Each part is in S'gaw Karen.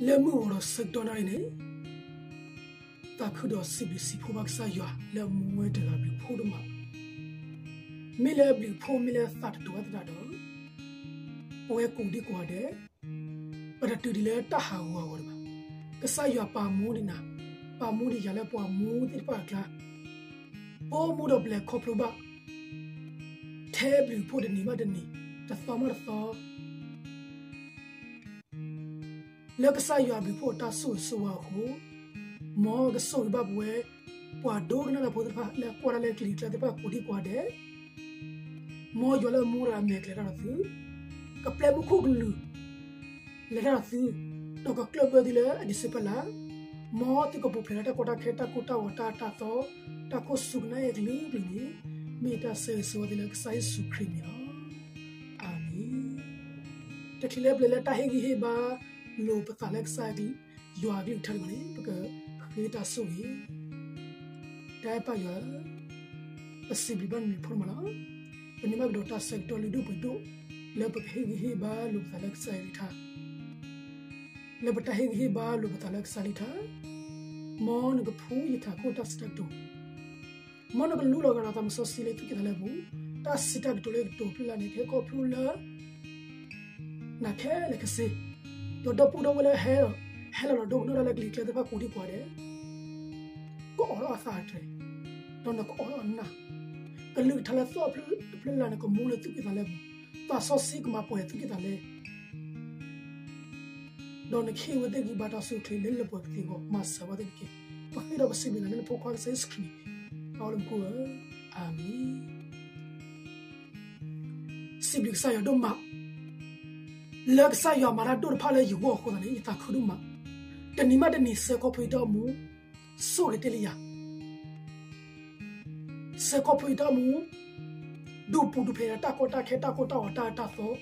လၢမုၢ်ဂီၤဒီးဆၢကတီၢ်နၣ်ရံၣ်န့ၣ်, သးခုဒီးစံးဘျုးစံးဖှိၣ်ဘၣ်ကစၢ်ယွၤလၢအမူဝဲတဂၤအဘျုးဖှိၣ်ဒိၣ်မး, မ့ၢ်လၢအဘျုးဖှိၣ်မ့ၢ်လၢသးတဒိးဘၣ်သတးဒီး, ပဝဲကိးဒံကိးဂၤဒဲး, ပတတုၤဒံးလၢတၢ်ဟးဂီၤအဂီၢ်ဒံးဘၣ်. ကစၢ်ယွၤပာ်မူဒံးနၤ, ပာ်မူဒံးယၤလၢပှၤမူသ့ၣ်တဖၣ်အကျါ, ပအိၣ်မူဒီးပလဲၤခီဖျိဘၣ် ထဲအဘျုးအဖှိၣ်တနံၤဘၣ်တနံၤ, တသီဘၣ်တသီ လၢကစၢ်ယွၤအဘျုးအဖှိၣ်အတၢ်ဆိၣ်ဂ့ၤဆိၣ်ဝါအဃိ, မ်ကဆိၣ်ဂ့ၤဘၣ်ပဝဲ ပှၤဒိကနၣ်တၢ်ဖိသ့ၣ်တဖၣ် လၢကွၢ်တၢ်လၢကလံၤကျါသ့ၣ်တဖၣ်ကိးဒံကိးဂၤဒဲး, မ်ယွၤလၢအမူတဂၤအမဲာ်ကျဲၤတၢ်ဒီးသု, ကပျဲမူခိၣ်ကလူး လဲၤတၢ်ဒီးသု, ဒီးကကျၢၢ်ဘၢသုလၢအဒံးဆၢဖၢလာ်, မ်သုကပူၤဖျဲးလၢတၢ်ကီတၢ်ခဲ တၢ်ကိၢ်တၢ်ဂီၤ တၢ်အၢတၢ်သီ, တၢ်ခိၣ်ဆူကနၣ်အကလုာ်ကလုာ်န့ၣ်, မ့ၢ်ယတၢ်ဆၢဂ့ၤဆၢဝါသုလၢကစၢ်ယ့ၣ်ၡူးခရံာ်န့ၣ်လီၤ. အၤမ့ၣ်. တချုးလၢပလဲၤလၢတၢ်ဟ့ၣ်ဂံၢ်ဟ့ၣ်ဘါလိာ်ပသးလၢကစၢ်ယွၤအကလုၢ်ကထါဒံးဘၣ်န့ၣ်, ပကဃ့တၢ်ဆိၣ်ဂ့ၤ တၢ်အဲၣ်ပၢ်ယွၤဧၢ, ပစံးဘျုးဘၣ်နမံၤဖိမးလီၤ. ပန့ၢ်ဘၣ်ကဒီးတၢ်ဆၢကတီၢ်လုၢ်ဒိၣ်ပှ့ၤဒိၣ် လၢပကဟ့ၣ်ဂံၢ်ဟ့ၣ်ဘါလိာ်ပသးလၢကစၢ်ယွၤကလုၢ်ကထါ, လၢပတၢ်ဟ့ၣ်ဂံၢ်ဟ့ၣ်ဘါလိာ်ပသးလၢကစၢ်ကလုၢ်ကထါ, မ်နကဖှူယထးခိၣ်တၢ်စံးတၢ်ကတိၤ, မ်နကလူလီၤဂာ်ဒီးသးစီဆှံလၢသူၣ်ကံၢ်သးလဲအပူၤ, တၢ်စံးတၢ်ကတိၤလၢယကတိၤဖျါလၢ်န့ၣ် ကဟဲခီဖျိလၢ နၤခဲလၢာ်ခဲဆ့, ဒီးဒီပုၢ်ဒီဝဲၢ်လၢ ဟဲလီၤဒီးဒိကနၣ်တၢ်လၢကလံၤကျါသ့ၣ်တဖၣ်ကိးဒံကိးဂၤဒဲး, ကအိးထီၣ်အသးအတြဲၤ, ဒီးနကအီၣ်ထီၣ်အနၢ်, ကလုၢ်ကထါလၢသီၣ်တဖျၢၣ်လၢ်န့ၣ် ကမူလၢသူၣ်ကံၢ်သးလဲအပူၤ, သးစီဆှံကမၤပှဲၤသူၣ်ကံၢ်သးလဲ ဒီးနကဟ့ၣ်ဝဲသ့ၣ်ဂံၢ်ဘါတၢ်ဆိၣ်ချ့လၢလၢပှဲၤကသ့အဂီၢ် မၤစၢၤဝဲသ့ၣ်တက့ၢ်. ပဃ့ဒီးပစံးဘျုးနၤလၢနဖိခွါကစၢ်ယ့ၣ်ၡူးခရံာ်န့ၣ်, ပၢ်လၢမူခိၣ်ဧၢ, အၤမ့ၣ်. စံးဘျုးကစၢ်ယွၤဒိၣ်မး, လၢကစၢ်ယွၤမၤတၢ်ဒိၣ်တဖၣ်လၢယဂီၢ်အဃိသတးန့ၣ် ယသးခုဒိၣ်မး, တနံၤမးတနံၤဆှၢခီဖျိယတၢ်အိၣ်မူ, ဆိၣ်ဂ့ၤတ့ၢ်လံယၤ ဆှၢခီဖျိယတၢ်အိၣ်မူ, ဒုးပူၤဒုးဖျဲးဒီးတၢ်ကီတၢ်ခဲ တၢ်ကိၢ်တၢ်ဂီၤ တၢ်အၢတၢ်သီ,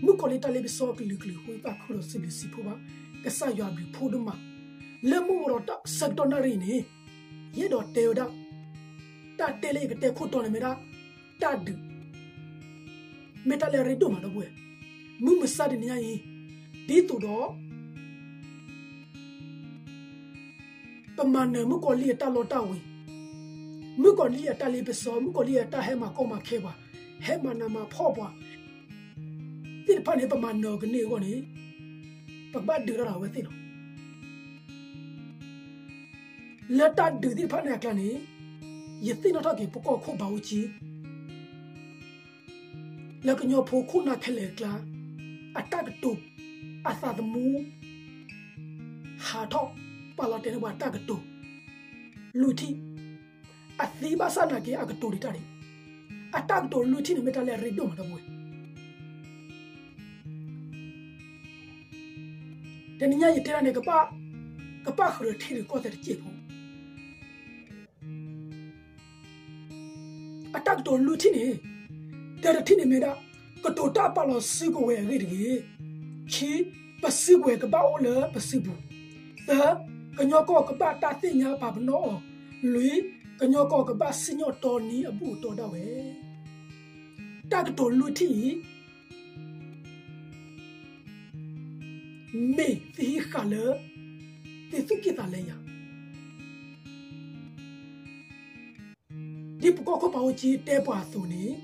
မုၣ်ကီၤလံၢ်တၢ်လ့ပစီအကလုာ်ကလုာ်အဃိ ယသးခုဒီးစံးဘျုးစံးဖှိၣ်ဘၣ် ကစၢ်ယွၤအဘျုးဖှိၣ်ဒိၣ်မး, လၢမုၢ်ဂီၤဒီးဆၢကတီၢ်နၣ်ရံၣ်အံၤန့ၣ်, ယအဲၣ်ဒိးတဲဝဲဒၣ်, တၢ်တဲလၢယကတဲခိၣ်တီန့ၣ်မ့ၢ်ဒၣ်, တၢ်ဒုး မ့ၢ်တၢ်လၢအရ့ဒိၣ်မးဒီပုၢ်ဝဲၢ်, မုၢ်မဆါတနံၤညါအံၤ, ဒ်သိးဒီး ပမၤနၢၤမုၣ်ကီၤလံၢ်အတၢ်လီတၢ်ဝ့ၤ, မုၣ်ကီၤလံၢ်အတၢ်လ့ပစီ, မုၣ်ကီၤလံၢ်အတၢ်ဟဲမၤကီမၤခဲပှၤ, ဟဲမၤနးမၤဖှီၣ်ပှၤသ့ၣ်တဖၣ်န့ၣ် ပမၤနၢၤအီၤကန့ၢ်အဂီၢ်န့ၣ်, ပကဘၣ်ဒုးတၢ်ဒီးအဝဲသ့ၣ်လီၤ. လၢတၢ်ဒုးသ့ၣ်တဖၣ်န့ၣ်အကျါန့ၣ်, ယသ့ၣ်နီၣ်ထီၣ်က့ၤပကီၢ်ခိၣ်ဘးအူကၠံ လၢကညီဖိခိၣ်နၢ်ခဲလၢာ်အကျါ, အတၢ်ကတိၤ, အသးသမူ, ဟးထီၣ်ပာ်လီၤတဲာ်န့ၢ်ပှၤတၢ်ကတိၤ, လွံၢ်ထံၣ်, အသံဘၣ်ဆၣ်နာ်က့ၤအကတိၤဒံးတၢ်ဒံး, အတၢ်ကတိၤလွံၢ်ထံၣ်န့ၣ်မ့ၢ်တၢ်လၢအရ့ဒိၣ်မးဒီပုၢ်ဝဲၢ် တနံၤညါယတဲဒၣ်န့ၣ် ကဘၣ်ဃုာ်ဒီးထံရူၢ်ကီၢ်သဲးတစဲးဖိ, အတၢ်ကတိၤလွံၢ်ထံၣ်န့ၣ်, တၢတထံၣ်န့ၣ်မ့ၢ်ဒၣ်, ကတိၤတၢ်ပာ်လီၤစုကဝဲၤအဂ့ၢ်တဂ့ၤ, ခံ, ပစုကဝဲၤကဘၣ်အိၣ်လၢပစုပူၤ, သၢ, ကညီကီၢ်ကဘၣ်တၢ်သ့ၣ်ညါပာ်ပနီၣ်အီၤ, လွံၢ်, ကညီကီၢ်ကဘၣ်စံၣ်ညီၣ်တီနံအဘူၣ်အတီဒၣ်ဝဲ တၢ်ကတိၤလွံၢ်ထံၣ်အံၤ မ့ၢ်သုဟံးဃာ်လၢ သုသူၣ်ကံၢ်သးလဲယၤ, ဒ်ပကီၢ်ခိၣ်ဘးအူကၠံတဲပှၤအသိးန့ၣ်,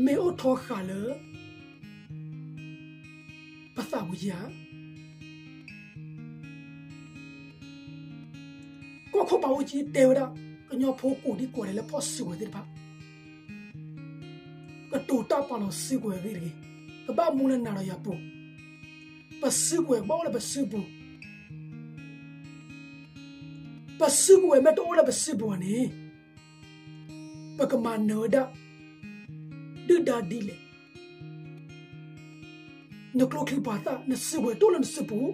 မ့ၢ်အိၣ်ထီဃာ်လၢ ပသးပူၤဧါ. ကီၢ်ခိၣ်ဘးအူကၠံတဲဝဲဒၣ် ကညီဖိကိးဒံကိးဂၤဒဲးလၢဖီၣ်စုကဝဲၤသ့ၣ်တဖၣ် ကတိၤတၢ်ပာ်လီၤစုကဝဲၤအဂ့ၢ်တဂ့ၤ, ကဘၣ်မူလၢနၤဒီးယၤပူၤ, ပစုကဝဲၤကဘၣ်အိၣ်လၢပစုပူၤ, ပစုကဝဲၤမ့ၢ်တအိၣ်လၢပစုပူၤဘၣ်န့ၣ်, ပကမၤနၢၤဝဲဒၣ် ဒုၣ်ဒါဒ်လဲၣ်. နကျိချံပှၤသၣ် နစုကဝဲၤတအိၣ်လၢနစုပူၤ,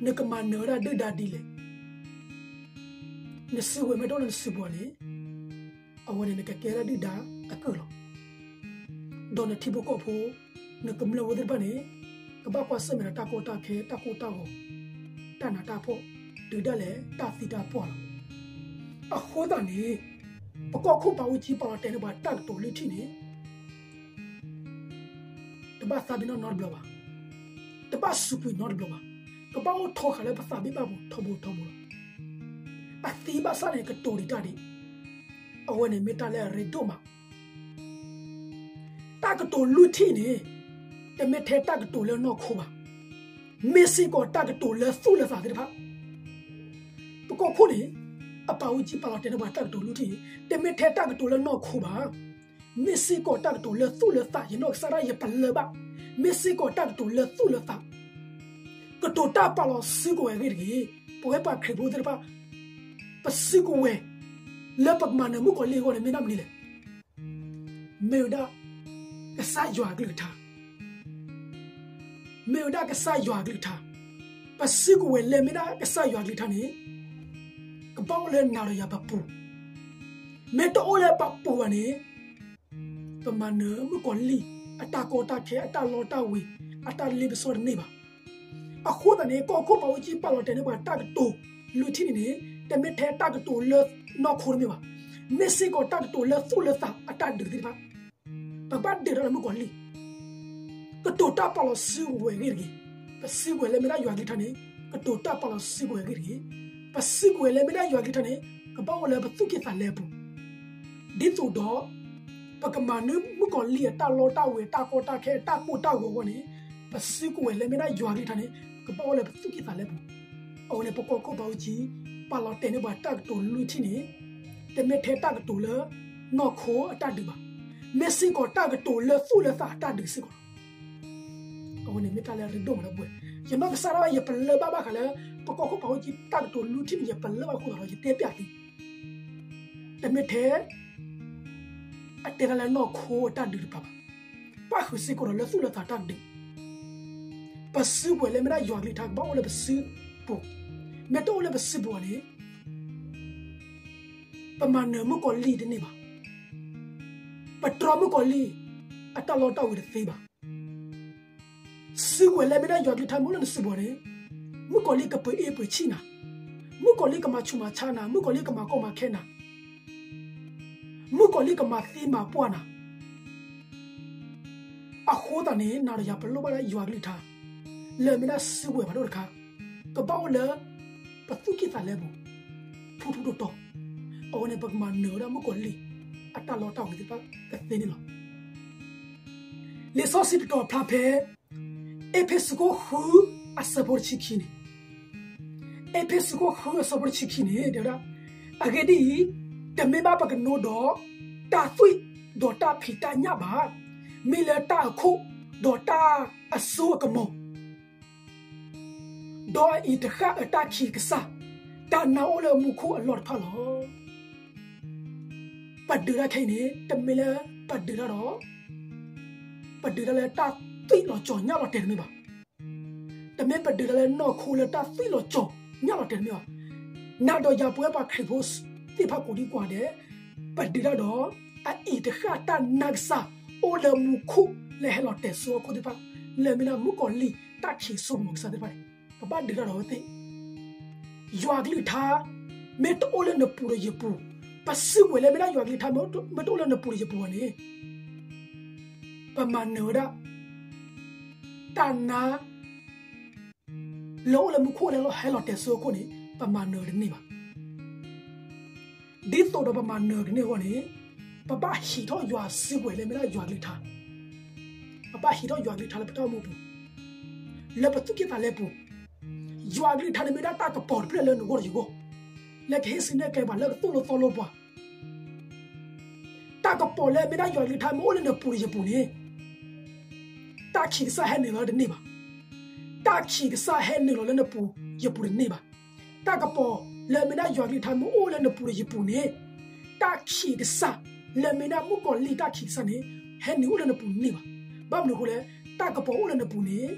နကမၤနၢၤဝဲဒၣ်ဒုၣ်ဒါဒ်လဲၣ်. နစုကဝဲၤမ့ၢ်တအိၣ်လၢနစုပူၤဘၣ်န့ၣ်, အဝဲန့ၣ်နကကဲဒၣ်ဒုၣ်ဒါအကုၢ်လီၤ. ဒီးနထံဖိကီၢ်ဖိ, နကမျၢၢ်ဖိသ့ၣ်တဖၣ်န့ၣ်, ကဘၣ်ကွၢ်ဆၢၣ်မဲာ်ဒီးတၢ်ကီတၢ်ခဲ တၢ်ကိၢ်တၢ်ဂီၤ, တၢ်နးတၢ်ဖှီၣ်, တုၤဒၣ်လဲာ်တၢ်သံတၢ်ပှၢ်လီၤ. အဃိသတးန့ၣ်, ပကီၢ်ခိၣ်ဘးအူကၠံပာ်လီၤတဲာ်န့ၢ်ပှၤတၢ်ကတိၤလွံၢ်ထံၣ်န့ၣ် ဘၣ်သးဘ့ၣ်နီၣ်နီတဘျီဘၣ်, တဘၣ်စူးကွံာ်နီတဘျီဘၣ်, ကဘၣ်အိၣ်ထီဃာ်လၢပသးဘ့ၣ်ဘၣ်ပူၤထီဘိထီဘိလီၤ. အသံဘၣ်ဆၣ်န့ၣ် ကတိၤဒံးတၢ်ဒံး, အဝဲန့ၣ်မ့ၢ်တၢ်လၢအရ့ဒိၣ်မး. တၢ်ကတိၤလွံၢ်ထံၣ်န့ၣ် တမ့ၢ်ထဲတၢ်ကတိၤလၢနီၢ်ခိဘၣ်, မ့ၢ်စ့ၢ်ကီးတၢ်ကတိၤလၢသူၣ်လၢသးသ့ၣ်တဖၣ်. ပကီၢ်ခိၣ်န့ၣ် အပာ်အူကၠံပာ်လီၤတဲာ်န့ၢ်ပှၤတၢ်ကတိၤလွံၢ်ထံၣ်န့ၣ် တမ့ၢ်ထဲတၢ်ကတိၤလၢနီၢ်ခိဘၣ်, မ့ၢ်စ့ၢ်ကီးတၢ်ကတိၤလၢသူၣ်လၢသး ယနီၢ်ကစၢ်ဒၣ်ယပလၢၢ်ဘၣ်, မ့ၢ်စ့ၢ်ကီးတၢ်ကတိၤလၢသူၣ်လၢသး, ကတိၤတၢ်ပာ်လီၤစုကဝဲၤအဂ့ၢ်တဂ့ၤ, ပဝဲပှၤခရံာ်ဖိသ့ၣ်တဖၣ် ပစုကဝဲၤ လၢပကမၤနၢၤမုၣ်ကီၤလံၢ်အဂီၢ်န့ၣ် မ့ၢ်ဒၣ်မနုၤလဲၣ်. မ့ၢ်ဝဲဒၣ် ကစၢ်ယွၤအကလုၢ်ကထါ, မ့ၢ်ဝဲဒၣ်ကစၢ်ယွၤအကလုၢ်ကထါ, ပစုကဝဲၤလၢမ့ၢ်ဒၣ်ကစၢ်ယွၤအကလုၢ်ကထါန့ၣ် ကဘၣ်အိၣ်လၢနၤဒီးယၤပပူၤ, မ့ၢ်တအိၣ်လၢပပူၤဘၣ်န့ၣ် ပမၤနၢၤမုၣ်ကီၤလံၢ် အတၢ်ကီတၢ်ခဲ အတၢ်လီတၢ်ဝ့ၤ အတၢ်လ့ပစီတန့ၢ်ဘၣ်. အဃိသတးန့ၣ် ကီၢ်ခိၣ်ပာ်အူကၠံပာ်လီၤတဲာ်န့ၢ်ပှၤတၢ်ကတိၤလွံၢ်ထံၣ်န့ၣ်န့ၣ် တမ့ၢ်ထဲတၢ်ကတိၤလၢနီၢ်ခိတမ့ၢ်ဘၣ်, မ့ၢ်စ့ၢ်ကီးတၢ်ကတိၤလၢသူၣ်လၢသးအတၢ်ဒုးသ့ၣ်တဖၣ်. ပကဘၣ်ဒုးတၢ်ဒီးမုၣ်ကီၤလံၢ် ကတိၤတၢ်ပာ်လီၤစုကဝဲၤအဂ့ၢ်တဂ့ၤ, ပစုကဝဲၤလၢမ့ၢ်ဒၣ်ယွၤအကလုၢ်ကထါန့ၣ် ကတိၤတၢ်ပာ်လီၤစုကဝဲၤအဂ့ၢ်တဂ့ၤ, ပစုကဝဲၤလၢမ့ၢ်ဒၣ်ယွၤအကလုၢ်ကထါန့ၣ် ကဘၣ်အိၣ်လၢပသူၣ်ကံၢ်သးလဲအပူၤ, ဒ်သိးဒီး ပကမၤနၢၤမုၣ်ကီၤလံၢ်အတၢ်လီတၢ်ဝ့ၤ အတၢ်ကီတၢ်ခဲ အတၢ်ကိၢ်တၢ်ဂီၤအဂီၢ်န့ၣ် ပစုကဝဲၤလၢမ့ၢ်ဒၣ်ယွၤအကလုၢ်ကထါန့ၣ် ကဘၣ်အိၣ်လၢပသူၣ်ကံၢ်သးလဲအပူၤ. အဝဲန့ၣ် ပကီၢ်ခိၣ်ပာ်အူကၠံ ပာ်လီၤတဲာ်န့ၢ်ပှၤတၢ်ကတိၤလွံၢ်ထံၣ်န့ၣ် တမ့ၢ်ထဲတၢ်ကတိၤလၢနီၢ်ခိအတၢ်ဒုးဘၣ်, မ့ၢ်စ့ၢ်ကီးတၢ်ကတိၤလၢသူၣ်လၢသးအတၢ်ဒုးစ့ၢ်ကီးလီၤ. အဝဲန့ၣ်မ့ၢ်တၢ်လၢအရ့ဒိၣ်မးလၢပဝဲ, ယနီၢ်ကစၢ်ဒၣ်ဝဲယပလၢၢ်ဘၣ်ဘၣ်ဃးလၢ ပကီၢ်ခိၣ်ပာ်အူကၠံတၢ်ကတိၤလွံၢ်ထံၣ်န့ၣ် ယပလၢၢ်ဘၣ်အဃိသတးဒီး ယတဲပျးသု တမ့ၢ်ထဲ အတဲတၢ်လၢနီၢ်ခိအတၢ်ဒုးတပၤဘၣ်, ပၣ်ဃုာ်စ့ၢ်ကီးဒီးလၢသူၣ်လၢသးတၢ်ဒုး, ပစုကဝဲၤလၢမ့ၢ်ဒၣ်ယွၤအကလုၢ်ကထါ ကဘၣ်အိၣ်လၢပစုပူၤ, မ့ၢ်တအိၣ်လၢပစုပူၤဘၣ်န့ၣ် ပမၤနၢၤမုၣ်ကီၤလံၢ်တန့ၢ်ဘၣ်, ပတြီမုၣ်ကီၤလံၢ် အတၢ်လီတၢ်ဝ့ၤတသ့ဘၣ်. စုကဝဲၤလၢမ့ၢ်ဒၣ်ယွၤအကလုၢ်ကထါမ့ၢ်အိၣ်လၢနစုပူၤန့ၣ် မုၣ်ကီၤလံၢ်ကပှ့ၤအ့ၣ်ပှ့ၤဆံၣ်နၤ, မုၣ်ကီၤလံၢ်ကမၤဆူးမၤဆါနၤ, မုၣ်ကီၤလံၢ်ကမၤကီမၤခဲနၤ, မုၣ်ကီၤလံၢ်ကမၤသံမၤပှၢ်နၤ အဃိသတးန့ၣ် နၤဒီးယၤပလိၣ်ဘၣ်ဒၣ်ယွၤအကလုၢ်ကထါ လၢမ့ၢ်ဒၣ်စုကဝဲၤဖးဒိၣ်တခါ ကဘၣ်အိၣ်လၢ ပသူၣ်ကံၢ်သးလဲပူၤ ထူထူတီတီ, အဝဲန့ၣ် ပကမၤနၢၤဝဲဒၣ်မုၣ်ကီၤလံၢ် အတၢ်လီတၢ်ဝ့ၤသ့ၣ်တဖၣ်ကသ့န့ၣ်လီၤ. လံာ်စီဆှံတတီၤဖျါဖဲ အ့းဖ့းစူးခိၣ်ဃု အဆၢဖိတဆံခံန့ၣ်, အ့းဖ့းစူးခိၣ်ဃုအဆၢဖိတဆံခံန့ၣ် တဲဝဲဒၣ်, အဂ့ၢ်ဒ်အံၤ, တမ့ၢ်ဘၣ်ပကနိဒီးတၢ်သွံၣ်ဒီးတၢ်ဖံးတၢ်ညၣ်ဘၣ်, မ့ၢ်လၢတၢ်အခိၣ်ဒီးတၢ်အစိအကမီၤ ဒီးအအံၤတဃၣ်အတၢ်ခံးကစၢ်, တၢ်နါအိၣ်လၢမူခိၣ်အလီၢ်တဖၣ်လီၤ. ပဒုးတၢ်ခဲအံၤန့ၣ် တမ့ၢ်လၢပဒုးတၢ်ဒီး ပဒုးတၢ်လၢတၢ်သွံၣ်လီၤကၠီၤညၣ်လီၤတဲာ်တမ့ၢ်ဘၣ်. တမ့ၢ်ပဒုးတၢ်လၢနီၢ်ခိလၢတၢ်သွံၣ်လီၤကၠီၤညၣ်လီၤတဲာ်တမ့ၢ်ဘၣ်. နၤဒီးယၤပဝဲပှၤခရံာ်ဖိသ့ၣ်တဖၣ်ကိးဒံကိးဂၤဒဲး ပဒုးတၢ်ဒီး အအံၤတဃၣ်တၢ်နါကစၢ် အိၣ်လၢမူခိၣ်လၢဟဲလီၤတဲာ်စိအခိၣ်သ့ၣ်တဖၣ် လၢမ့ၢ်ဒၣ်မုၣ်ကီၤလံၢ်တၢ်ခံးစိကမီၤကစၢ်သ့ၣ်တဖၣ်န့ၣ် ပဘၣ်ဒုးတၢ်ဒီးအဝဲသ့ၣ် ယွၤကလုၢ်ကထါ မ့ၢ်တအိၣ်လၢနပူၤဒီးယပူၤ, ပစုကဝဲၤလၢမ့ၢ်ဒၣ်ယွၤကလုၢ်ကထါ မ့ၢ်တအိၣ်လၢနပူၤဒီးယပူၤဘၣ်န့ၣ် ပမၤနၢၤဝဲဒၣ် တၢ်နါ လၢအိၣ်လၢမူခိၣ်လၢဟဲလီၤတဲာ်စိအခိၣ်န့ၣ် ပမၤနၢၤတန့ၢ်ဘၣ်. ဒ်သိးဒီးပမၤနၢၤတန့ၢ်အဂီၢ်န့ၣ် ပဘၣ်ဟံးထီၣ်ယွၤစုကဝဲၤလၢမ့ၢ်ဒၣ်ယွၤကလုၢ်ကထါ, ပဘၣ်ဟံးထီၣ်ယွၤကလုၢ်ကထါလၢပတၢ်အိၣ်မူပူၤ, လၢပသူၣ်ကံၢ်သးလဲပူၤ, ယွၤကလုၢ်ကထါန့ၣ်မ့ၢ်ဒၣ်တၢ်ကပီၤတဖျၢၣ်လၢနဂီၢ်ဒီးယဂီၢ်, လၢကဟ့ၣ်ဆၢက့ၤပှၤလၢကသိၣ်လိသီလိပှၤ တၢ်ကပီၤလၢမ့ၢ်ဒၣ်ယွၤကလုၢ်ကထါမ့ၢ်အိၣ်လၢနပူၤဒီးယပူၤန့ၣ်, တၢ်ခံးကစၢ်ဟဲနုာ်လီၤတန့ၢ်ဘၣ်. တၢ်ခံးကစၢ်ဟဲနုာ်လီၤလၢနပူၤယပူၤတန့ၢ်ဘၣ်. တၢ်ကပီၤလၢမ့ၢ်ဒၣ်ယွၤကလုၢ်ကထါမ့ၢ်အိၣ်လၢနပူၤဒီးယပူၤန့ၣ်, တၢ်ခံးကစၢ်လၢမ့ၢ်ဒၣ်မုၣ်ကီၤလံၢ်တၢ်ခံးကစၢ်န့ၣ် ဟဲနုာ်အိၣ်လၢနပူၤန့ၢ်ဘၣ်. ဘၣ်မနုၤအဃိလဲၣ်, တၢ်ကပီၤအိၣ်လၢနပူၤန့ၣ်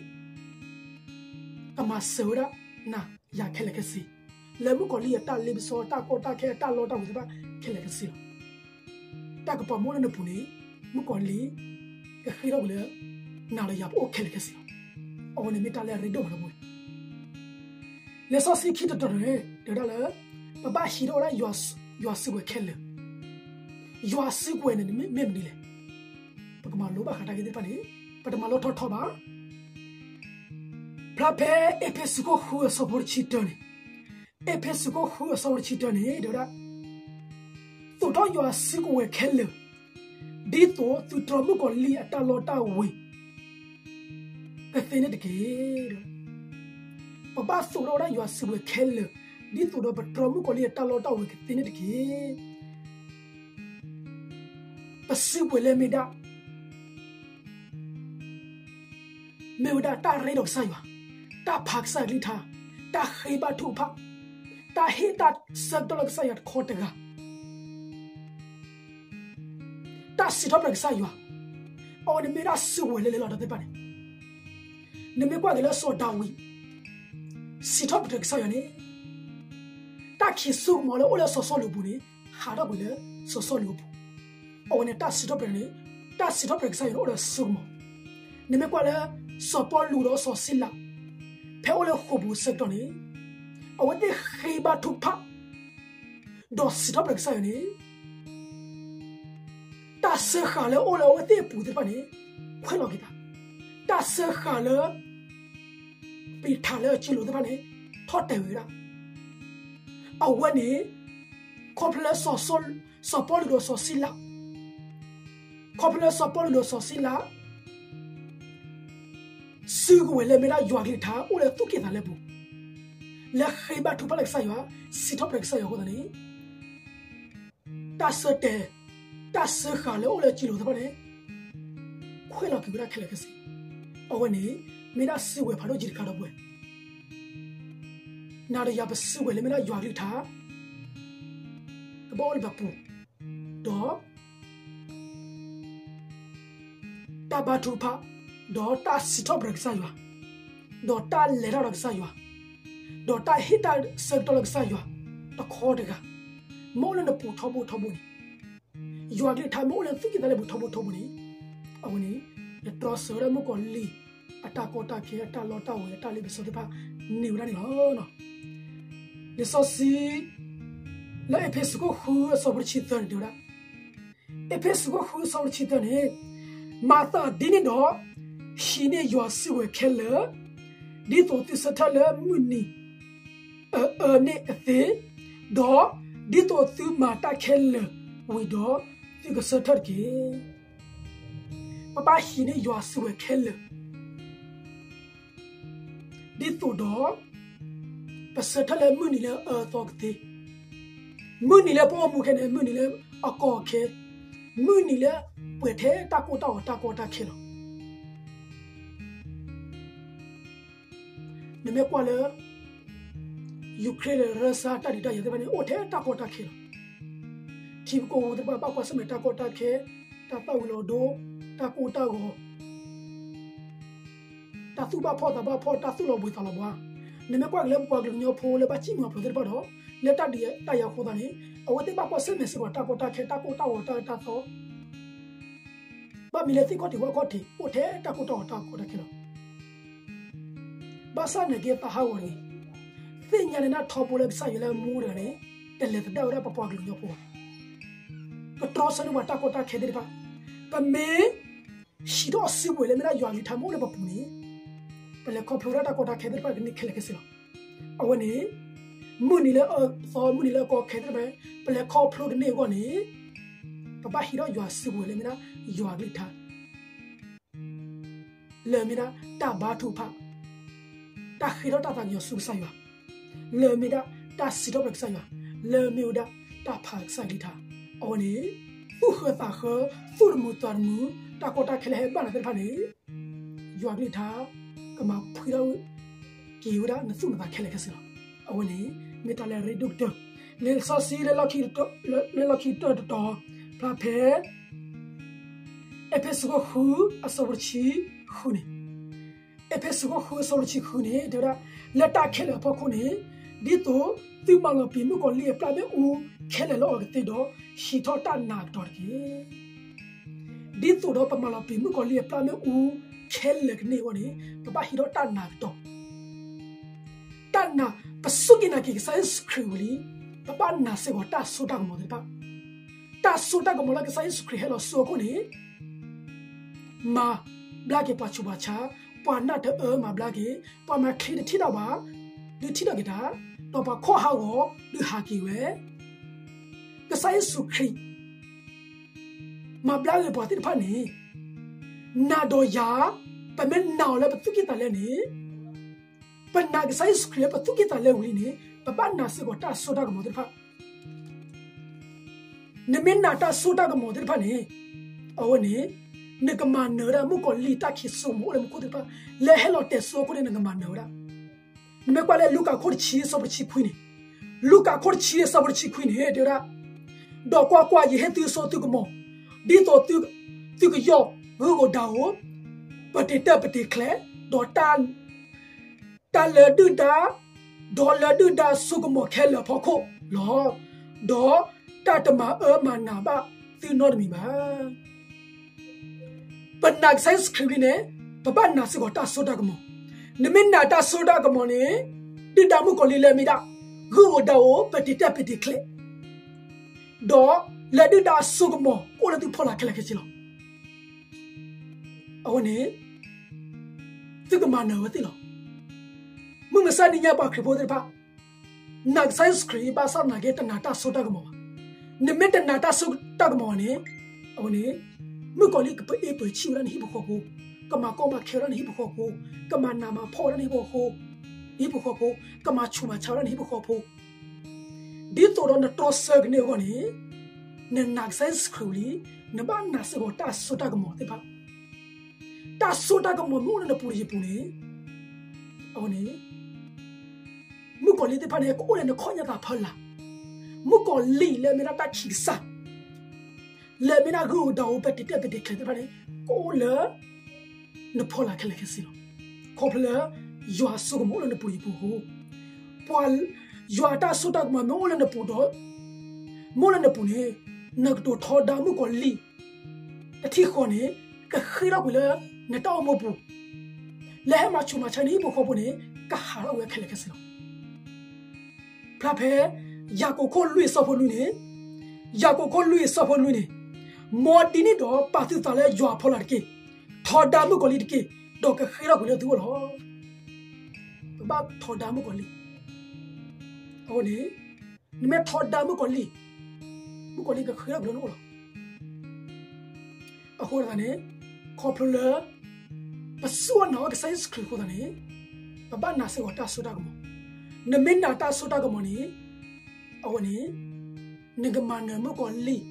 ကမၤစၢၤဝဲဒၣ်နၤယၤခဲလၢာ်ခဲဆ့, လၢမုၣ်ကီၤလံၢ်အတၢ်လ့ပစီ တၢ်ကီတၢ်ခဲ တၢ်လီတၢ်ဝ့ၤသ့ၣ်တဖၣ်ခဲလၢာ်ခဲဆ့လီၤ. တၢ်ကပီၤမ့ၢ်အိၣ်လၢနပူၤန့ၣ် မုၣ်ကီၤလံၢ် ကဃ့ထီၣ်ကွံာ်လၢ နၤဒီးယၤပအိၣ်ခဲလၢာ်ခဲဆ့လီၤ. အဝဲန့ၣ်မ့ၢ်တၢ်လၢအရ့ဒိၣ်မးလၢပဝဲ လံာ်စီဆှံခံတတီၤန့ၣ် တဲဝဲဒၣ်လၢ ပဘၣ်ဟံးထီၣ်ဝဲဒၣ် ယွၤစုကဝဲၤခဲလၢာ်. ယွၤစုကဝဲၤန့ၣ်မ့ၢ်မနုၤလဲၣ်. ပကမၤလိဘၣ်ဃးတၢ်ဂ့ၢ်သ့ၣ်တဖၣ်န့ၣ် ပတမၤလိထီၣ်ထီဘၣ်. ဖျါဖဲအ့းဖ့းစူးခိၣ်ဃုအဆၢဖိတဆံတၢန့ၣ်, အ့းဖ့းစူးခိၣ်ဃုအဆၢဖိတဆံတၢန့ၣ် တဲဝဲဒၣ်, သိးထီၣ်ယွၤစုကဝဲၤခဲလၢာ်, ဒ်သိးသုတြီမုၣ်ကီၤလံၢ်အတၢ်လီတၢ်ဝ့ၤ ကသ့န့ၣ်တက့ၢ်. ပဘၣ်သိးထီၣ်ဝဲဒၣ်ယွၤစုကဝဲၤခဲလၢာ်, ဒ်သိးဒီးပတြီမုၣ်ကီၤလံၢ်အတၢ်လီတၢ်ဝ့ၤကသ့န့ၣ်တက့ၢ်. ပစုကဝဲၤလၢမ့ၢ်ဒၣ် မ့ၢ်ဝဲဒၣ်တၢ်ရ့ဒီးကစၢ်ယွၤ, တၢ်ဖးကစၢ်ယွၤကလုၢ်ကထါ, တၢ်ဃ့ဘါထုကဖၣ်, တၢ်ဟ့ၣ်တၢ်ဆၢကတီၢ်လၢကစၢ်ယွၤတခီတဂၤ, တၢ်စံးထီၣ်ပတြၢၤကစၢ်ယွၤ, အဝဲန့ၣ်မ့ၢ်ဒၣ်စုကဝဲၤလၢလဲၤလီၤဒီးသ့ၣ်တဖၣ်န့ၣ်, နမ့ၢ်ကွၢ်က့ၤလၢစီၤဒၤဝံး စံးထီၣ်ပတြၢၤကစၢ်ယွၤန့ၣ်, တၢ်ခံးစိကမီၤလၢအိၣ်လၢစီၤစီလူးအပူၤန့ၣ် ဟးထီၣ်ကွံာ်လၢစီၤစီလူးအပူၤ, အဝဲန့ၣ်တၢ်စံးထီၣ်ပတြၢၤန့ၣ်, တၢ်စံးထီၣ်ပတြၢၤကစၢ်ယွၤန့ၣ်အိၣ်ဒီးစိကမီၤ. နမ့ၢ်ကွၢ်လၢ စီၤပီလူးဒီးစီၤစံလၤ ဖဲအိၣ်လၢဃိာ်ပူၤအဆၢကတီၢ်န့ၣ်, အဝဲသ့ၣ်ဃ့ဘါထုကဖၣ် ဒီးစံးထီၣ်ပတြၢၤကစၢ်ယွၤန့ၣ်, တၢ်စၢဃာ်လၢအိၣ်လၢအဝဲသ့ၣ်အပူၤသ့ၣ်တဖၣ်န့ၣ် ခွဲးလီၤက့ၤသး, တၢ်စၢဃာ်လၢ ပ့ၤထးလၢအစုလိၤသ့ၣ်တဖၣ်န့ၣ် ထီၣ်တဲာ်ဝဲဒၣ်. အဝဲန့ၣ် ခီဖျိလၢ စီၤပီလူးဒီးစီၤစံလၤ, ခီဖျိလၢစီၤပီလူးဒီးစီၤစံလၤ စုကဝဲၤလၢမ့ၢ်ဒၣ်ယွၤကလုၢ်ကထါအိၣ်လၢသူၣ်ကံၢ်သးလဲပူၤ, လၢဃ့ဘါထုကဖၣ်လၢကစၢ်ယွၤ, စံးထီၣ်ပတြၢၤကစၢ်ယွၤအဃိသတးန့ၣ်, တၢ်စၢတဲာ်, တၢ်စၢဃာ်လၢအိၣ်လၢစုလိၤသ့ၣ်တဖၣ်န့ၣ် ခွဲးလီၤက့ၤဝဲဒၣ်ခဲလၢာ်ခဲဆ့. အဝဲန့ၣ် မ့ၢ်ဒၣ်စုကဝဲၤဖးဒိၣ်ကံၤတခါဒီပုၢ်ဝဲၢ်, နၤဒီးယၤပစုကဝဲၤလၢမ့ၢ်ဒၣ်ယွၤကလုၢ်ကထါ ကဘၣ်အိၣ်လၢပပူၤ, ဒီး တၢ်ဘါထုကဖၣ်, ဒီးတၢ်စံးထီၣ်ပတြၢၤကစၢ်ယွၤ, ဒီးတၢ်လဲၤတၢ်ဒီးကစၢ်ယွၤ, ဒီးတၢ်ဟ့ၣ်တၢ်ဆၢကတီၢ်လၢကစၢ်ယွၤ တခီတဂၤ, မ့ၢ်အိၣ်လၢနပူၤထီဘိထီဘိန့ၣ်, ယွၤကလုၢ်ကထါမ့ၢ်အိၣ်လၢနသူၣ်ကံၢ်သးလဲပူၤထီဘိထီဘိန့ၣ်, အဝဲန့ၣ် နတြီဆၢဝဲဒၣ်မုၣ်ကီၤလံၢ် အတၢ်ကီတၢ်ခဲ အတၢ်လီတၢ်ဝ့ၤ အတၢ်လ့ပစီသ့ၣ်တဖၣ် န့ၢ်ဝဲဒၣ်န့ၣ်လီၤ. လံာ်စီဆှံ လၢအ့းဖ့းစူးခိၣ်ဃုအဆၢဖိတဆံသၢန့ၣ် တဲဝဲဒၣ်, အ့းဖ့းစူးခိၣ်ဃုအဆၢဖိတဆံသၢန့ၣ်, မၤသးဒ်န့ၣ်ဒီး, ဟံးန့ၢ်ယွၤစုကဝဲၤခဲလၢာ်, ဒ်သိးသုဆၢထၢၣ်လၢမုၢ်နံၤအအၢန့ၣ်အသ့, ဒီးဒ်သိးသုမၤတၢ်ခဲလၢာ်ဝံၤဒီး, သုကဆၢထၢၣ်တက့ၢ်. ပဘၣ်ဟံးန့ၢ်ယွၤစုကဝဲၤခဲလၢာ် ဒ်သိးဒီး ပဆၢထၢၣ်လၢမုၢ်နံၤလၢအအၢအသီကသ့, မုၢ်နံၤလၢပအိၣ်မူခဲန့ၣ် မုၢ်နံၤလၢအကီအခဲ, မုၢ်နံၤလၢပှဲၤထဲတၢ်ကိၢ်တၢ်ဂီၤတၢ်ကီတၢ်ခဲလီၤ. နမ့ၢ်ကွၢ်လၢ Ukraine ဒီး Russia တၢ်ဒုးတၢ်ယၤသ့ၣ်တဖၣ်န့ၣ် အိၣ်ထဲတၢ်ကီတၢ်ခဲလီၤ. ထံဖိကီၢ်ဖိသ့ၣ်တဖၣ်ဘၣ်ကွၢ်ဆၢၣ်မဲာ်တၢ်ကီတၢ်ခဲ, တၢ်သၣ်ဝံၤလီၤဒိ, တၢ်ကိၢ်တၢ်ဂီၤ, တၢ်သူၣ်ဘၣ်ဖှီၣ်သးဘၣ်ဖှီၣ်, တၢ်သူၣ်လီၤဘှံးသးလီၤဘှါ. နမ့ၢ်ကွၢ်က့ၤလၢပပှၤကလုာ်ကညီဖိလၢဘၣ်စံၣ်မုာ်အဖျိသ့ၣ်တဖၣ်ဒီး လၢတၢ်ဒုးတၢ်ယၤအဃိသတးန့ၣ် အဝဲသ့ၣ်ဘၣ်ကွၢ်ဆၢၣ်မဲာ်စ့ၢ်ကီးတၢ်ကီတၢ်ခဲ, တၢ်ကိၢ်တၢ်ဂီၤ, တၢ်အၢတၢ်သီ ဘၣ်မံၤလၢသ့ၣ်ခီၣ်ထံးဝၣ်ခီၣ်ထံး အိၣ်ထဲတၢ်ကိၢ်တၢ်ဂီၤတၢ်ကီတၢ်ခဲလီၤ. ဘၣ်ဆၣ်နာ်က့သးဟးဂီၤတဂ့ၤ, သ့ၣ်ညါန့ၣ်ဒၣ်ထီဘိလၢကစၢ်ယွၤလၢအမူတဂၤန့ၣ် တလဲၤသဒၣ်ဝဲဒၣ်ပပှၤကလုာ်ကညီဖိဘၣ်. ကတြီဆၢန့ၢ်ပှၤတၢ်ကီတၢ်ခဲသ့ၣ်တဖၣ်, ပမ့ၢ် ဟံးထီၣ်စုကဝဲၤလၢမ့ၢ်ဒၣ်ယွၤကလုၢ်ကထါမ့ၢ်အိၣ်လၢပပူၤန့ၣ်, ပလဲၤခီဖျိဒၣ်တၢ်ကီတၢ်ခဲသ့ၣ်တဖၣ်ကန့ၢ်ခဲလၢာ်ခဲဆ့လီၤ. အဝဲန့ၣ် မုၢ်နံၤလၢအအၢအသီ မုၢ်နံၤလၢအကီအခဲသ့ၣ်တဖၣ် ပလဲၤခီဖျိကန့ၢ်အဂီၢ်န့ၣ်, ပဘၣ်ဟံးထီၣ်ယွၤစုကဝဲၤလၢမ့ၢ်ဒၣ်ယွၤကလုၢ်ကထါ လၢမ့ၢ်ဒၣ်တၢ်ဘါထုကဖၣ်, တၢ်ဃ့ထီၣ်တၢ်သးကညီၤဆူကစၢ်ယွၤ, လၢမ့ၢ်ဒၣ်တၢ်စံးထီၣ်ပတြၢၤကစၢ်ယွၤ, လၢမ့ၢ်ဝဲဒၣ်တၢ်ဖးကစၢ်ကလုၢ်ကထါ, အဝဲန့ၣ် သူၣ်ဃၢသးဃၢ, သူၣ်တမုာ်သးတမုာ်, တၢ်ကီတၢ်ခဲလၢဟဲဘၣ်နၤသ့ၣ်တဖၣ်န့ၣ်, ယွၤကလုၢ်ကထါ ကမၤဖှံထီၣ် က့ၤဝဲဒၣ်နသူၣ်နသးခဲလၢာ်ခဲဆ့လီၤ. အဝဲန့ၣ် မ့ၢ်တၢ်လၢအရ့ဒိၣ်ကတၢၢ်, လံာ်စီဆှံလၢလီၢ်ခံကတၢၢ်တတီၤ ဖျါဖဲ အ့းဖ့းစူးခိၣ်ဃု အဆၢဖိတဆံဃုန့ၣ်, အ့းဖ့းစူးခိၣ်ဃု အဆၢဖိတဆံဃုန့ၣ် တဲဝဲဒၣ်, လၢတၢ်ခဲလၢာ်အဖီခိၣ်န့ၣ်, ဒ်သိးသုမၤလီၤပံာ်မုၣ်ကီၤလံၢ်အပျၢ်မ့ၣ်အူခဲလၢာ်လၢအီၤကသ့ဒီး, ဟံးထီၣ်တၢ်နာ်အကတီၢ်တက့ၢ်. ဒ်သိးဒီးပမၤလီၤပံာ်မုၣ်ကီၤလံၢ်အပျၢ်မ့ၣ်အူခဲလၢာ်ကန့ၢ်အဂီၢ်န့ၣ်, ပဘၣ်ဟံးထီၣ်တၢ်နာ်အကတီၢ် တၢ်နာ်, ပစူၢ်က့ၤနာ်က့ၤကစၢ်ယ့ၣ်ၡူးခရံာ်ဝံၤလံ, ပဘၣ်နာ်စ့ၢ်ကီးတၢ်စိတၢ်ကမီၤသ့ၣ်တဖၣ်, တၢ်စိတၢ်ကမီၤလၢကစၢ်ယ့ၣ်ၡူးခရံာ်ဟဲလီၤဆူအခိၣ်န့ၣ်, မၤဘျါက့ၤပှၤဆူးပှၤဆါ, ပှၤနးတအၢမၤဘျါက့ၤ, ပှၤမၤချ့တထံၣ်တၢ်ဘၣ်, ဒုးထံၣ်ထီၣ်က့ၤတၢ်, ဒီးပှၤခီၣ်ဟးဂီၤဒုးဟးက့ၤဝဲ. ကစၢ်ယ့ၣ်ၡူးခရံာ် မၤဘျါက့ၤပှၤသ့ၣ်တဖၣ်န့ၣ်, နၤဒီးယၤ, ပမ့ၢ်နာ်အီၤလၢပသူၣ်ကံၢ်သးလဲန့ၣ်, ပနာ်ကစၢ်ယ့ၣ်ၡူးခရံာ်လၢပသူၣ်ကံၢ်သးလဲဝံၤလံန့ၣ် ပဘၣ်နာ်စ့ၢ်ကီးတၢ်စိတၢ်ကမီၤသ့ၣ်တဖၣ်. နမ့ၢ်နာ်တၢ်စိတၢ်ကမီၤသ့ၣ်တဖၣ်န့ၣ်, အဝဲန့ၣ် နကမၤနၢၤဝဲဒၣ်မုၣ်ကီၤလံၢ်တၢ်ခံးစိကမီၤအိၣ်လၢမူခိၣ်သ့ၣ်တဖၣ်, လၢဟဲလီၤတဲာ်စိအခိၣ်န့ၣ် နကမၤနၢၤဝဲဒၣ်. နမ့ၢ်ကွၢ်လၢလူၤကၣ်ခိၣ်တဆံအဆၢဖိတဆံခွံန့ၣ်, လူၤကၣ်ခိၣ်တဆံအဆၢဖိတဆံခွံန့ၣ် တဲဝဲဒၣ်, ဒီးကွၢ်ကွၢ်, ယဟ့ၣ်သုစိသုကမီၤ, ဒ်သိးသုကယီၢ်ဂုၢ်ဧိၤဒၣ်ဧိၤ, ပတ့ၤတၢ်ပတ့ၤချဲး, ဒီး တၢ်လၢဒုၣ်ဒါ, ဒီးလၢဒုၣ်ဒါစိကမီၤခဲလၢာ်အဖီခိၣ်လီၤ. ဒီးတၢ်တမၤအၢမၤနးဘၣ်သုနီတမံၤဘၣ်. ပနာ်ကစၢ်ယ့ၣ်ၡူးခရံာ်လံန့ၣ်, ပဘၣ်နာ်စ့ၢ်ကီးတၢ်စိတၢ်ကမီၤ. နမ့ၢ်နာ်တၢ်စိတၢ်ကမီၤန့ၣ်, ဒုၣ်ဒါမုၣ်ကီၤလံၢ်လၢမ့ၢ်ဒၣ် ဂုၢ်ဧိၤဒၣ်ဧိၤ, ပတ့ၤတၢ်ပတ့ၤချဲး, ဒီးလၢဒုၣ်ဒါစိကမီၤအိၣ်လၢသုဖီလာ်ခဲလၢာ်ခဲဆ့လီၤ. အဝဲန့ၣ် သုကမၤနၢၤဝဲသ့လီၤ. မုၢ်မဆါနံၤညါပှၤခရံာ်ဖိသ့ၣ်တဖၣ်, နာ်ကစၢ်ယ့ၣ်ၡူးခရံာ်ဘၣ်ဆၣ်သနာ်က့ တနာ်တၢ်စိတၢ်ကမီၤဘၣ်. နမ့ၢ်တနာ်တၢ်စိတၢ်ကမီၤဘၣ်န့ၣ်, အဝဲန့ၣ် မုၣ်ကီၤလံၢ်ကပအ့ပှဲၤဆံၣ်ဝဲဒၣ်နဟံၣ်ဖိဃီဖိ, ကမၤကီမၤခဲဝဲဒၣ်နဟံၣ်ဖိဃီဖိ, ကမၤနးမၤဖှီၣ်ဝဲဒၣ်နဟံၣ်ဖိဃီဖိ, နဟံၣ်ဖိဃီဖိ, ကမၤဆူးမၤဆါဝဲဒၣ်နဟံၣ်ဖိဃီဖိ ဒ်သိးဒီးနတြီဆၢကန့ၢ်အဂီၢ်န့ၣ်, နနာ်ကစၢ်ယ့ၣ်ၡူးခရံာ်ဝံၤလံ, နဘၣ်နာ်စ့ၢ်ကီးတၢ်စိတၢ်ကမီၤသ့ၣ်တဖၣ်. တၢ်စိတၢ်ကမီၤမ့ၢ်အိၣ်လၢနပူၤတယံၤပူၤန့ၣ်, အဝဲန့ၣ် မုၣ်ကီၤလံၢ်သ့ၣ်တဖၣ်န့ၣ် ကအိၣ်လၢနခီၣ်ညါသးဖီလာ်. မုၣ်ကီၤလံၢ်လၢမ့ၢ်ဒၣ်တၢ်ခံးကစၢ်, လၢမ့ၢ်ဒၣ်ဂုၢ်ဧိၤဒၣ်ဧိၤ ပတ့ၤတၢ်ပတ့ၤချဲးသ့ၣ်တဖၣ်န့ၣ်, ကအိၣ်လၢ နဖီလာ်ခဲလၢာ်ခဲဆ့လီၤ. ခီဖျိလၢ ယွၤအစိကမီၤအိၣ်လၢနပူၤတယံၤပူၤအဃိ, ပှၤ ယွၤအတၢ်စိတၢ်ကမီၤမ့ၢ်အိၣ်လၢနပူၤဒီး, မ့ၢ်အိၣ်လၢနပူၤန့ၣ်, နကတိၤထီဒါမုၣ်ကီၤလံၢ် တထံၣ်ဃီန့ၣ်, ကဃ့ထီၣ်ကွံာ်လၢနတၢ်အိၣ်မူပူၤ, လၢဟဲမၤဆူးမၤဆါနဟံၣ်ဖိဃီဖိန့ၣ်, ကဟးထီၣ်ဝဲခဲလၢာ်ခဲဆ့လီၤ. ဖျါဖဲ ယၤကိာ်ခိၣ်လွံၢ်အဆၢဖိနွံန့ၣ်, ယၤကိာ်ခိၣ်လွံၢ်အဆၢဖိနွံန့ၣ်, မ်ဒ်န့ၣ်ဒီးပာ်သုသးလၢယွၤအဖီလာ်တက့ၢ်. ထီဒါမုၣ်ကီၤလံၢ်တက့ၢ်, ဒီးကဃ့ထီၣ်ကွံာ်လၢသုအိၣ်လီၤ. ပဘၣ်ထီဒါမုၣ်ကီၤလံၢ်. အဃိန့ၣ်, နမ့ၢ်ထီဒါမုၣ်ကီၤလံၢ်, မုၣ်ကီၤလံၢ်ကဃ့ထီၣ်ကွံာ်လၢနအိၣ်လီၤ. အဃိသတးန့ၣ်, ခီဖျိလၢ ပစူၢ်အနာ်အီၤကစၢ်ယ့ၣ်ၡူးခရံာ်အဃိသတးန့ၣ်, ပဘၣ်နာ်စ့ၢ်ကီးတၢ်စိတၢ်ကမီၤ. နမ့ၢ်နာ်တၢ်စိတၢ်ကမီၤန့ၣ်, အဝဲန့ၣ်, နကမၤနၢၤမုၣ်ကီၤလံၢ်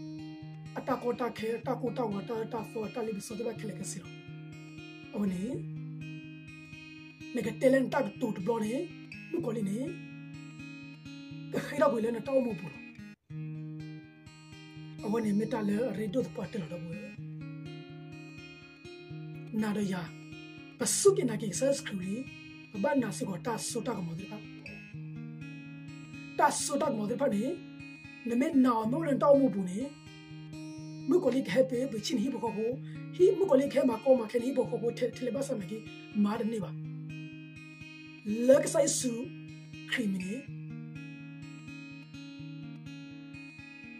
အတၢ်ကီတၢ်ခဲ, တၢ်ကိၢ်တၢ်ဂီၤ, တၢ်အၢတၢ်သီ, တၢ်လ့ပစီသ့ၣ်တဖၣ်ခဲလၢာ်ခဲဆ့လီၤ. အဝဲန့ၣ် နကတဲလၢနတၢ်ကတိၤတဘျီန့ၣ်, မုၣ်ကီၤလံၢ်န့ၣ် ကဃ့ထီၣ်ကွံာ်လၢနတၢ်အိၣ်မူပူၤလီၤ. အဝဲန့ၣ်မ့ၢ်တၢ်လၢအရ့ဒိၣ်သပှၢ်တၢၢ်လီၤ ဒီပုၢ်ဝဲၢ်. နၤဒီးယၤ, ပစူၢ်က့ၤနာ်က့ၤကစၢ်ယ့ၣ်ၡူးခရံာ်လံ, ပဘၣ်နာ်စ့ၢ်ကီးတၢ်စိတၢ်ကမီၤသ့ၣ်တဖၣ်. တၢ်စိတၢ်ကမီၤသ့ၣ်တဖၣ်န့ၣ်, နမ့ၢ်နာ်အီၤမ့ၢ်အိၣ်လၢနတၢ်အိၣ်မူပူၤန့ၣ်, မုၣ်ကီၤလံၢ်ကဟဲပှဲၤပှဲၤဆံၣ်နဟံၣ်ဖိဃီဖိ, မုၣ်ကီၤလံၢ်ကဟဲမၤကီမၤခဲနဟံၣ်ဖိဃီဖိထဲလဲၣ်ဘၣ်ဆၣ်သနာ်က့, မၤတန့ၢ်ဘၣ်. လၢကစၢ်ယ့ၣ်ၡူးခရံာ်မံၤန့ၣ်,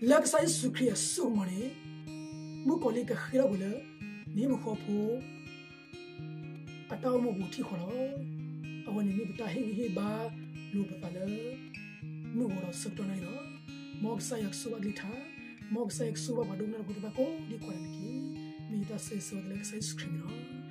လၢကစၢ်ယ့ၣ်ၡူးခရံာ်အစိကမီၤန့ၣ်, မုၣ်ကီၤလံၢ်ကဃ့ထီၣ်ကွံာ်လၢ နဟံၣ်ဖိဃီဖိ အတၢ်အိၣ်မူပူၤထံၣ်ဃီလီၤ. အဝဲန့ၣ်မ့ၢ်ပတၢ်ဟ့ၣ်ဂံၢ်ဟ့ၣ်ဘါလိာ်ပသးလၢ မုၢ်ဂီၤဒီးဆၢကတီၢ်နၣ်ရံၣ်လီၤ. မ်ကစၢ်ယွၤကဆိၣ်ဂ့ၤဘၣ်ကလုၢ်ကထါ, မ်ကစၢ်ယွၤကဆိၣ်ဂ့ၤဘၣ်ပှၤဒိကနၣ်တၢ်ဖိသ့ၣ်တဖၣ်ကိးဒံကိးဂၤဒဲးန့ၣ်တက့ၢ်. မ့ၢ်ယတၢ်ဆိၣ်ဂ့ၤဆိၣ်ဝါလၢကစၢ်ယ့ၣ်ၡူးခရံာ်မံၤလီၤ.